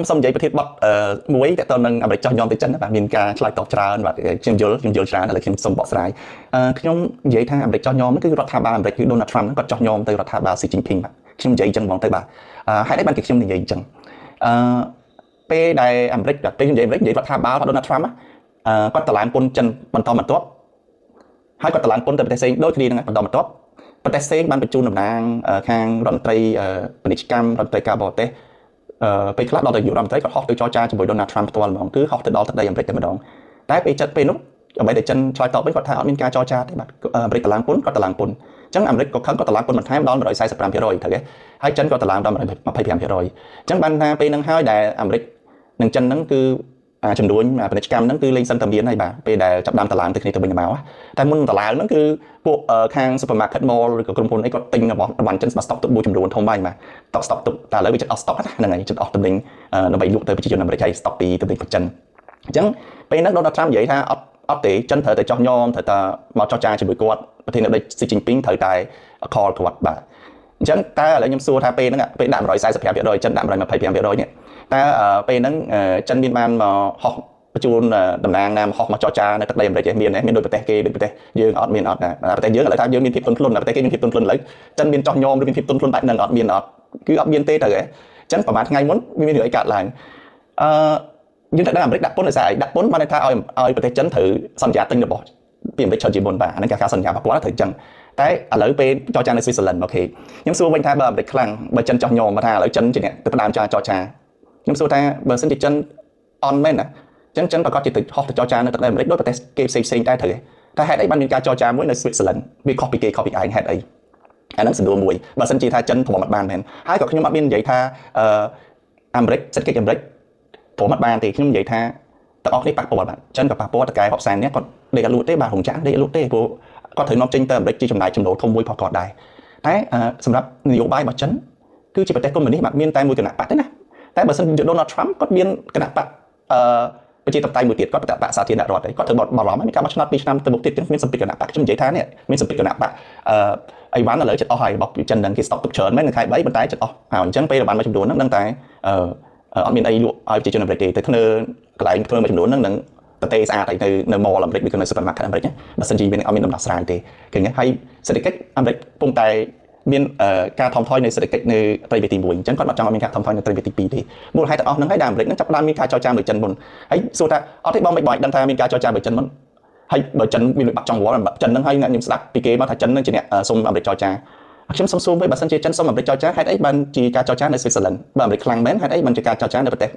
សូមនិយាយប្រធានបទមួយតទៅនឹងអាមេរិកចោះញោមទៅចិនបាទមានការឆ្លើយតបច្រើនបាទខ្ញុំយល់ខ្ញុំយល់ច្រើនឥឡូវខ្ញុំសូមបកស្រាយខ្ញុំនិយាយថាអាមេរិកចោះញោមគឺរដ្ឋាភិបាលអាមេរិកគឺ Donald Trump គាត់ចោះញោមទៅរដ្ឋាភិបាល Xi Jinping បាទខ្ញុំនិយាយអញ្ចឹងហ្មងទៅបាទហេតុអីបានគេខ្ញុំនិយាយអញ្ចឹងអឺពេលដែលអាមេរិកពេលខ្ញុំនិយាយអាមេរិកនិយាយរដ្ឋាភិបាលរបស់ Donald Trump គាត់តឡើងពន្ធចិនបន្តបន្ទាប់ហើយគាត់តឡើងពន្ធទៅប្រទេសផ្សេងដូចគ្នានឹងបន្តបន្ទាប់ប្រទេសផ្សេងបានបញ្ជូនតំណាងខាងរដ្ឋមន្ត្រីពាណិជ្ជកម្មរដ្ឋមន្ត្រីការបរទេសពេលខ្លះដល់ទៅនាយករដ្ឋមន្ត្រីគាត់ហោះទៅចរចាជាមួយ Donald Trump ផ្ទាល់ហ្មងគឺហោះទៅដល់ទឹកដីអាមេរិកតែម្ដងតែពេលចិត្តពេលនោះអ្វីដែលចិនឆ្លើយតបវិញគាត់ថាអត់មានការចរចាទេបាទអាមេរិកតឡើងពន្ធគាត់តឡើងពន្ធអញ្ចឹងអាមេរិកក៏ខឹងគាត់តឡើងពន្ធបន្ថែមដល់145%ត្រូវទេហើយចិនក៏តឡើងដល់125%អញ្ចឹងបានថាពេលហ្នឹងហើយដែលអាមេរិកនិងចិនហ្នឹងគឺចំនួនពាណិជ្ជកម្មហ្នឹងគឺលេងសិនតែមានហើយបាទពេលដែលចាប់ដើមតឡើងទៅគ្នាទៅវិញទៅមកតែមុនតឡើងហ្នឹងគឺពួកខាង supermarket mall ឬក៏ក្រុមហ៊ុនអីគាត់ទិញរបស់តំបន់ចិនស្បាស្តុកទុកមួយចំនួនធំហើយបាទស្តុកទុកតែឥឡូវវាចិត្តអស់ស្តុកហ្នឹងហើយចិត្តអស់ទំនិញដើម្បីលក់ទៅប្រជាជនអាមេរិកហើយស្តុកពីទំនិញចិនអញ្ចឹងពេលហ្នឹង Donald Trump និយាយថាអត់អត់ទេចិនត្រូវតែចោះញោមត្រូវតែមកចរចាជាមួយគាត់ប្រធានាធិបតី Xi Jinping ត្រូវតែ call គាត់បាទអញ្ចឹងតើឥឡូវខ្ញុំសួរថាពេលហ្នឹងពេលដាក់145%ចិនដាក់125%នេះតើពេលហ្នឹងចិនមានបានមកហោះបញ្ជូនតំណាងណាមកហោះមកចរចានៅទឹកដីអាមេរិកទេមានទេមានដូចប្រទេសគេដូចប្រទេសយើងអត់មានអត់ណាប្រទេសយើងឥឡូវថាយើងមានភាពទន់ភ្លន់ប្រទេសគេមានភាពទន់ភ្លន់ឥឡូវចិនមានចោះញោមឬមានភាពទន់ភ្លន់បែបហ្នឹងអត់មានអត់គឺអត់មានទេទៅហ៎អញ្ចឹងប្រហែលថ្ងៃមុនមានរឿងអីកើតឡើងអឺយើងត្រូវដឹងអាមេរិកដាក់ពន្ធដោយសារអីដាក់ពន្ធបានន័យថាឲ្យឲ្យប្រទេសចិនត្រូវសន្យាទិញរបស់ពីអាមេរិកច្រើនជាងមុនបាទអាហ្នឹងការសន្យារបស់គាត់ត្រូវអញ្ចឹងតែឥឡូវពេលចរចានៅស្វីសហ្សឺឡែន OK ខ្ញុំសួរវិញថាបើអាមេរិកខ្លាំងបើចិនចោះញោមថាឥឡូវចិនជាអ្នកទៅផ្ដើមចរចាខ្ញុំសួរថាបើសិនជាចិនអន់មែនណាចឹងចិនប្រកាសជាទៅហោះទៅចរចានៅទឹកដីអាមេរិកដោយប្រទេសគេផ្សេងផ្សេងដែរត្រូវទេតែហេតុអីបានមានការចរចាមួយនៅស្វីសហ្សឺឡែនវាខុសពីគេខុសពីឯងហេតុអីអាហ្នឹងសំណួរមួយបើសិនជាថាចិនព្រមអត់បានមែនហើយក៏ខ្ញុំអត់មាននិយាយថាអឺអាមេរិកសេដ្ឋកិច្ចអាមេរិកព្រមអត់បានទេខ្ញុំនិយាយថាទាំងអស់គ្នាប៉ះពាល់បាទចិនក៏ប៉ះពាល់តកែរាប់សែននេះគាត់ដេកអត់លក់ទេបាទរោងចក្រដេកអត់លក់ទេព្រោះគាត់ត្រូវនាំចេញទៅអាមេរិកជាចំណាយចំណូលធំមួយផងគាត់ដែរតែសម្រាប់នយោបាយរបស់ចិនគឺជាប្រទេសកុម្មុយនីសបាទមានតែមួយគណៈបក្សទេណាតែបើសិនជា Donald Trump គាត់មានគណៈបក្សអឺប្រជាធិបតេយ្យមួយទៀតគាត់បក្សសាធារណរដ្ឋគាត់ត្រូវបារម្ភមានការបោះឆ្នោត2ឆ្នាំទៅមុខទៀតមានសម្ពាធគណៈបក្សខ្ញុំនិយាយថានេះមានសម្ពាធគណៈបក្សអឺអីវ៉ាន់ឥឡូវចិត្តអស់ហើយរបស់ចិនហ្នឹងគេស្តុកទុកច្រើនមែននៅខែ3ប៉ុន្តែចិត្តអស់ហើយអញ្ចឹងពេលបានមួយចំនួនហ្នឹងដឹងតែអឺអត់មានអីលក់ឲ្យប្រជាជនអាមេរិកទេទៅធ្នើកន្លែងធ្នើមួយចំនួនហ្នឹងនឹងប្រទេសស្អាតហើយនៅនៅ mall អាមេរិកឬក៏នៅ supermarket អាមេរិកបើសិនជាមានអត់មានដំណោះស្រាយទេឃើញទេហើយសេដ្ឋកិច្ចអាមេរិកពុំតែមានការថមថយនៃសេដ្ឋកិច្ចនៅត្រីវិទី1អញ្ចឹងគាត់អត់ចង់ឲ្យមានការថមថយនៅត្រីវិទី2ទេមូលហេតុទាំងអស់ហ្នឹងហើយដែលអាមេរិកហ្នឹងចាប់ផ្ដើមមានការចរចាមួយចិនមុនហើយសួរថាអត់ទេបងមិនបងដឹងថាមានការចរចាមួយចិនមុនហើយបើចិនមានបាក់ចង់វល់ចិនហ្នឹងហើយខ្ញុំស្ដាប់ពីគេមកថាចិនហ្នឹងជាអ្នកសុំអាមេរិកចរចាខ្ញុំសុំសួរវិញបើសិនជាចិនសុំអាមេរិកចរចាហេតុអីបានជាការចរចានៅស្វីសហ្សឺឡែនបើអាមេរិកខ្លាំងមែនហេតុអីបានជាការចរចានៅប្រទេស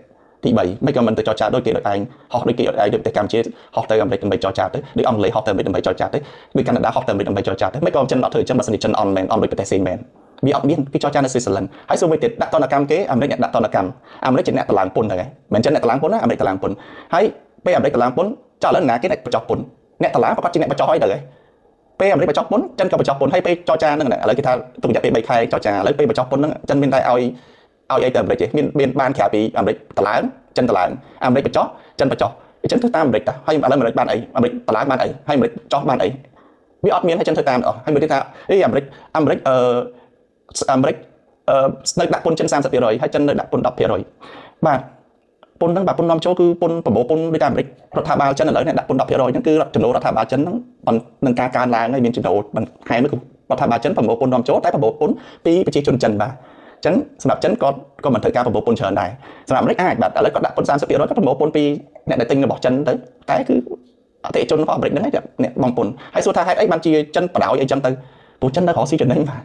ទី3មិនក៏មិនទៅចរចាដូចគេដូចឯងហោះដូចគេដូចឯងដូចប្រទេសកម្ពុជាហោះទៅអាមេរិកដើម្បីចរចាទៅដូចអង់គ្លេសហោះទៅអាមេរិកដើម្បីចរចាទៅដូចកាណាដាហោះទៅអាមេរិកដើម្បីចរចាទៅមិនក៏ចិនអត់ធ្វើអញ្ចឹងបើសិនជាចិនអន់មែនអន់ដូចប្រទេសផ្សេងមែនវាអត់មានគេចរចានៅស្វីសហ្សឺឡែនហើយសួរមួយទៀតដាក់ទណ្ឌកម្មគេអាមេរិកអ្នកដាក់ទណ្ឌកម្មអាមេរិកជាអ្នកតឡើងពន្ធហ្នឹងឯងមិនចិនអ្នកតឡើងពន្ធណាអាមេរិកតឡើងពន្ធហើយពេលអាមេរិកតឡើងពន្ធចោះឥឡូវណាគេអ្នកបញ្ចុះពន្ធអ្នកតឡើងប្រកាសជាអ្នកបញ្ចុះហើយទៅឯងពេលអាមេរិកបញ្ចុះពន្ធចិនក៏បញ្ចុះពន្ធហើយពេលចរចាហ្នឹងឥឡូវគេថាទុករយៈពេល3ខែចរចាឥឡូវពេលបញ្ចុះពន្ធហ្នឹងចិនមានតែឲ្យឲ្យអីទៅអាមេរិកទេមានមានបានក្រៅពីអាមេរិកតឡើងចិនតឡើងអាមេរិកបញ្ចុះចិនបញ្ចុះអញ្ចឹងធ្វើតាមអាមេរិកតាហើយឥឡូវអាមេរិកបានអីអាមេរិកតឡើងបានអីហើយអាមេរិកចុះបានអីវាអត់មានឲ្យចិនធ្វើតាមអស់ហើយមួយទៀតថាអីអាមេរិកអាមេរិកអឺអាមេរិកអឺនៅដាក់ពន្ធចិន30%ហើយចិននៅដាក់ពន្ធ10%បាទពន្ធហ្នឹងបាទពន្ធនាំចូលគឺពន្ធប្រមូលពន្ធដូចតែអាមេរិករដ្ឋាភិបាលចិនឥឡូវនេះដាក់ពន្ធ10%ហ្នឹងគឺចំណូលរដ្ឋាភិបាលចិនហ្នឹងនឹងការកើនឡើងហើយមានចំណូលបន្ថែមគឺរដ្ឋាភិបាលចិនប្រមូលពន្ធនាំចូលតែប្រមូលពន្ធពីប្រជាជនចិនបាទចឹងសម្រាប់ចិនគាត់ក៏មិនត្រូវការប្រមូលពន្ធច្រើនដែរសម្រាប់អាមេរិកអាចបាទឥឡូវគាត់ដាក់ពន្ធ30%គាត់ប្រមូលពន្ធពីអ្នកដែលទិញរបស់ចិនទៅតែគឺអតិថិជនរបស់អាមេរិកហ្នឹងឯងអ្នកបងពន្ធហើយសួរថាហេតុអីបានជាចិនបដ ாய் អីចឹងទៅព្រោះចិននៅរកស៊ីចំណេញបាទ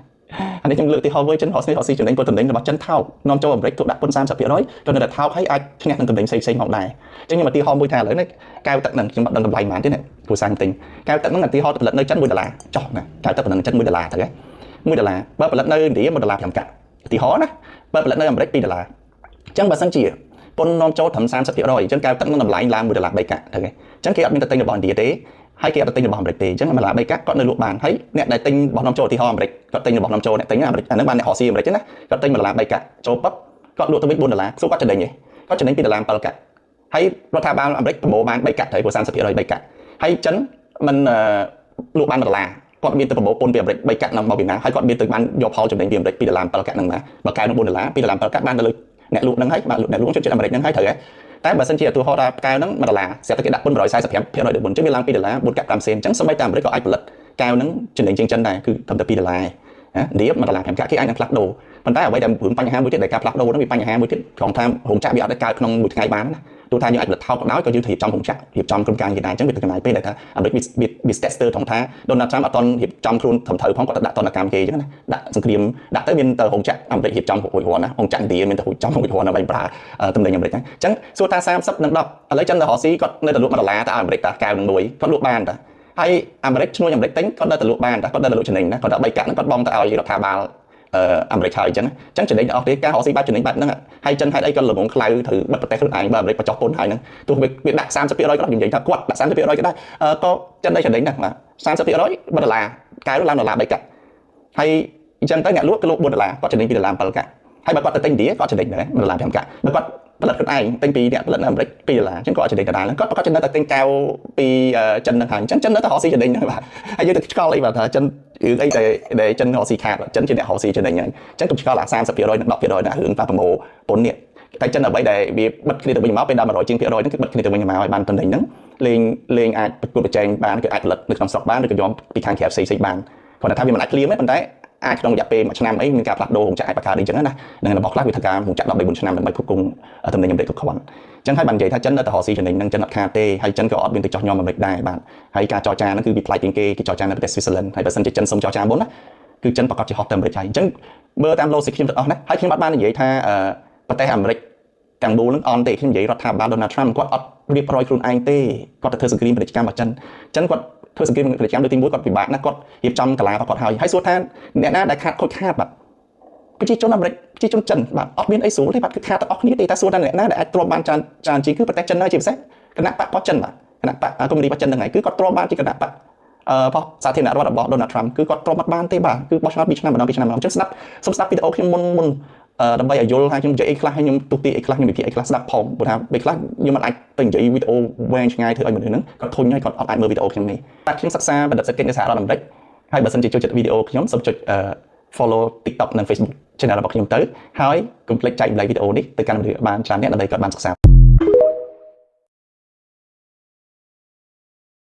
អានេះខ្ញុំលើកទីហោវិញចិនរកស៊ីរកស៊ីចំណេញព្រោះតំណែងរបស់ចិនថោកនាំចូលអាមេរិកទោះដាក់ពន្ធ30%ក៏នៅតែថោកហើយអាចឈ្នះនឹងតំណែងផ្សេងផ្សេងផងដែរអញ្ចឹងខ្ញុំឧទាហរណ៍មួយថាឥឡូវនេះកែវទឹកហ្នឹងខ្ញុំអត់ដឹងតម្លៃប៉ុន្មានទេណាគ្រូសាញ់ទិញកែវទឹកហ្នឹងឧទាហរណ៍ផលិតនៅចិន1ដុល្លារចុះណាកែវទឹកផលិតនៅចិន1ដុល្លារទៅហ៎1ដុល្លារបើផលិតនៅឥណ្ឌា1ដុល្លារ5កាក់ឧទាហរណ៍ណាបើផលិតនៅអាមេរិក2ដុល្លារអញ្ចឹងបើសិនជាពន្ធនាំចូលត្រឹម30%អញ្ចឹងកែវទឹកនឹងតម្លៃឡើង1ដុល្លារ3កាក់ទៅគេអញ្ចឹងគេអត់មានទៅទិញរបស់ឥណ្ឌាទេហើយគេអត់ទៅទិញរបស់អាមេរិកទេអញ្ចឹង1ដុល្លារ3កាក់គាត់នៅលក់បានហើយអ្នកដែលទិញរបស់នាំចូលឧទាហរណ៍អាមេរិកគាត់ទិញរបស់នាំចូលអ្នកទិញអាមេរិកអាហ្នឹងបានអ្នករកស៊ីអាមេរិកណាគាត់ទិញ1ដុល្លារ3កាក់ចូលពឹបគាត់លក់ទៅវិញ4ដុល្លារសួរគាត់ចំណេញទេគាត់ចំណេញ2ដុល្លារ7កាក់ហើយរដ្ឋាភិបាលអាមេរិកប្រមូលបាន3កាក់ត្រូវព្រោះ30% 3កាក់ហើយចិនមិនលក់បាន1ដុល្លារគាត់មានទៅប្រមូលពន្ធពីអាមេរិក3កាក់ហ្នឹងមកពីណាហើយគាត់មានទៅបានយកផលចំណេញពីអាមេរិក2ដុល្លារ7កាក់ហ្នឹងណាបើកែនឹង4ដុល្លារ2ដុល្លារ7កាក់បានទៅលើ អ្នកលក់ហ្នឹងហើយបាទអ្នកលក់ជនជាតិអាមេរិកហ្នឹងហើយត្រូវហ៎តែបើសិនជាឧទាហរណ៍ថាកែវហ្នឹង1ដុល្លារស្រាប់តែគេដាក់ពន្ធ145%ដូចមុនអញ្ចឹងវាឡើង2ដុល្លារ4កាក់5សេនអញ្ចឹងសូម្បីតែអាមេរិកក៏អាចផលិតកែវហ្នឹងចំណេញជាងចិនដែរគឺត្រឹមតែ2ដុល្លារណាឥណ្ឌា1ដុល្លារ5កាក់គេអាចនឹងផ្លាស់ប្ដូរប៉ុន្តែអ្វីដែលបញ្ហាមួយទៀតដែលការផ្លាស់ប្ដូរហ្នឹងវាបញ្ហាមួយទៀតត្រង់ថារោងចក្រវាអត់ได้កើតក្នុងមួយថ្ងៃបានណាទោះថាយើងអាចផលិតថោកក៏ដោយក៏យើងត្រូវរៀបចំរោងចក្ររៀបចំក្រុមការងារដែរអញ្ចឹងវាទៅចំណាយពេលដែលថាអាមេរិកវា tester ត្រង់ថា Donald Trump អត់ទាន់រៀបចំខ្លួនត្រឹមត្រូវផងគាត់ទៅដាក់ទណ្ឌកម្មគេអញ្ចឹងណាដាក់សង្គ្រាមដាក់ទៅមានទៅរោងចក្រអាមេរិករៀបចំរួចរាល់ណារោងចក្រឥណ្ឌាមានទៅរៀបចំរួចរាល់ដើម្បីប្រើតំណែងអាមេរិកហ្នឹងអញ្ចឹងសួរថា30និង10ឥឡូវចិនទៅរកស៊ីគាត់នៅតែលក់1ដុល្លារទៅឲ្យអាមេរិកតាកែវនឹងមួយគាត់លក់បានតាហើយអាមេរិកឈ្នួលអាមេរិកទិញគាត់នៅតែលក់បានតាគាត់នៅតែលក់ចំណេញណាគាត់ដល់3កាក់ហ្នឹងគាត់បងទៅឲ្យរដ្ឋាភិបាលអាមេរិកហើយអញ្ចឹងអញ្ចឹងចំណេញទាំងអស់ទេការរកស៊ីបែបចំណេញបែបហ្នឹងហើយចិនហេតុអីក៏ល្ងងខ្លៅត្រូវបិទប្រទេសខ្លួនឯងបើអាមេរិកបញ្ចុះពន្ធហើយហ្នឹងទោះវាដាក់30%ក៏ដោយនិយាយថាគាត់ដាក់30%ក៏ដែរក៏ចិនได้ចំណេញដែរបាទ30% 1ដុល្លារកែវឡើងដុល្លារ3កាក់ហើយអញ្ចឹងទៅអ្នកលក់គឺលក់4ដុល្លារគាត់ចំណេញ2ដុល្លារ7កាក់ហើយបើគាត់ទៅទិញឥណ្ឌាគាត់ចំណេញដែរ1ដុល្លារ5កាក់បើគាត់ផលិតខ្លួនឯងទិញពីអ្នកផលិតនៅអាមេរិក2ដុល្លារអញ្ចឹងគាត់ចំណេញដដែលគាត់គាត់ចំណេញតែទិញកែវពីចិនហ្នឹងហើយអញ្ចឹងចិននៅតែរកស៊ីចំណេញហ្នឹងបាទហើយយើងទៅឆ្កល់អីបាទថាចិនរឿងអីដែលចិនរកស៊ីខាតចិនជាអ្នករកស៊ីចំណេញហើយអញ្ចឹងកុំឆ្កល់អា30%និង10%ណារឿងប៉ប្រមូលពន្ធនេះតែចិនអ្វីដែលវាបិទគ្នាទៅវិញមកពេលដល់100ជាងភាគរយហ្នឹងគឺបិទគ្នាទៅវិញមកឲ្យបានតំណែងហ្នឹងលេងអាចប្រកួតប្រជែងបានគឺអាចផលិតនៅក្នុងស្រុកបានឬក៏យកពីខាងក្រៅផ្សេងៗបានគ្រាន់តែថាវាមិនអាចភ្លាមទេប៉ុន្តែអាចក្នុងរយៈពេល1ឆ្នាំអីមានការផ្លាស់ប្ដូររោងចក្រអាចបង្កើតអីចឹងណានឹងរបស់ខ្លះវាធ្វើការរោងចក្រ13 4ឆ្នាំដើម្បីផ្គត់ផ្គង់តំណែងអាមេរិកគ្រប់គ្រាន់អញ្ចឹងហើយបាននិយាយថាចិននៅតែរកស៊ីចំណេញនឹងចិនអត់ខាតទេហើយចិនក៏អត់មានទៅចោះញោមអាមេរិកដែរបាទហើយការចរចាហ្នឹងគឺវាប្លែកជាងគេគេចរចានៅប្រទេសស្វីសរឡែនហើយបើសិនជាចិនសុំចរចាមុនណាគឺចិនប្រកាសជាហោះទៅអាមេរិកហើយអញ្ចឹងមើលតាម logic ខ្ញុំទាំងអស់ណាហើយខ្ញុំអត់បាននិយាយថាប្រទេសអាមេរិកទាំងមូលនឹងអន់ទេខ្ញុំនិយាយរដ្ឋាភិបាល Donald Trump គាត់អត់រៀបរយខ្លួនឯងទេគាត់ទៅធ្វើសង្គ្រាមពាណិជ្ជកម្មរបស់ចិនចិនគាត់ធ្វើសង្គ្រាមពាណិជ្ជកម្មលើកទី1គាត់ពិបាកណាស់គាត់រៀបចំកាឡារបស់គាត់ហើយហើយសួរថាអ្នកណាដែលខាតខូចខាតបាទប្រជាជនអាមេរិកប្រជាជនចិនបាទអត់មានអីស្រួលទេបាទគឺខាតទាំងអស់គ្នាទេតែសួរថាអ្នកណាដែលអាចទ្រាំបានច្រើនច្រើនជាងគឺប្រទេសចិនហើយជាពិសេសគណៈបករបស់ចិនបាទគណៈបកកុម្មុយនីសរបស់ចិនហ្នឹងហើយគឺគាត់ទ្រាំបានជាគណៈបករបស់សាធារណរដ្ឋរបស់ Donald Trump គឺគាត់ទ្រាំអត់បានទេបាទគឺបោះឆ្នោត2ឆ្នាំម្ដង2ឆ្នាំម្ដងអញ្ចឹងស្ដាប់សូមស្ដាប់វីដេអូខ្ញុំមុនមុនដើម្បីឲ្យយល់ថាខ្ញុំនិយាយអីខ្លះហើយខ្ញុំទុះទីអីខ្លះខ្ញុំវិភាគអីខ្លះស្ដាប់ផងព្រោះថាពេលខ្លះខ្ញុំមិនអាចទៅនិយាយវីដេអូវែងឆ្ងាយធ្វើឲ្យមនុស្សហ្នឹងគាត់ធុញហើយគាត់អត់អាចមើលវីដេអូខ្ញុំនេះបាទខ្ញុំសិក្សាបណ្ឌិតសេដ្ឋកិច្ចនៅសហរដ្ឋអាមេរិកហើយបើសិនជាចូលចិត្តវីដេអូខ្ញុំសូមចុច follow TikTok និង Facebook channel របស់ខ្ញុំទៅហើយកុំភ្លេចចែករំលែកវីដេអូនេះទៅកាន់មនុស្សបានច្រើនអ្នកដើម្បីគាត់បានសិក្សា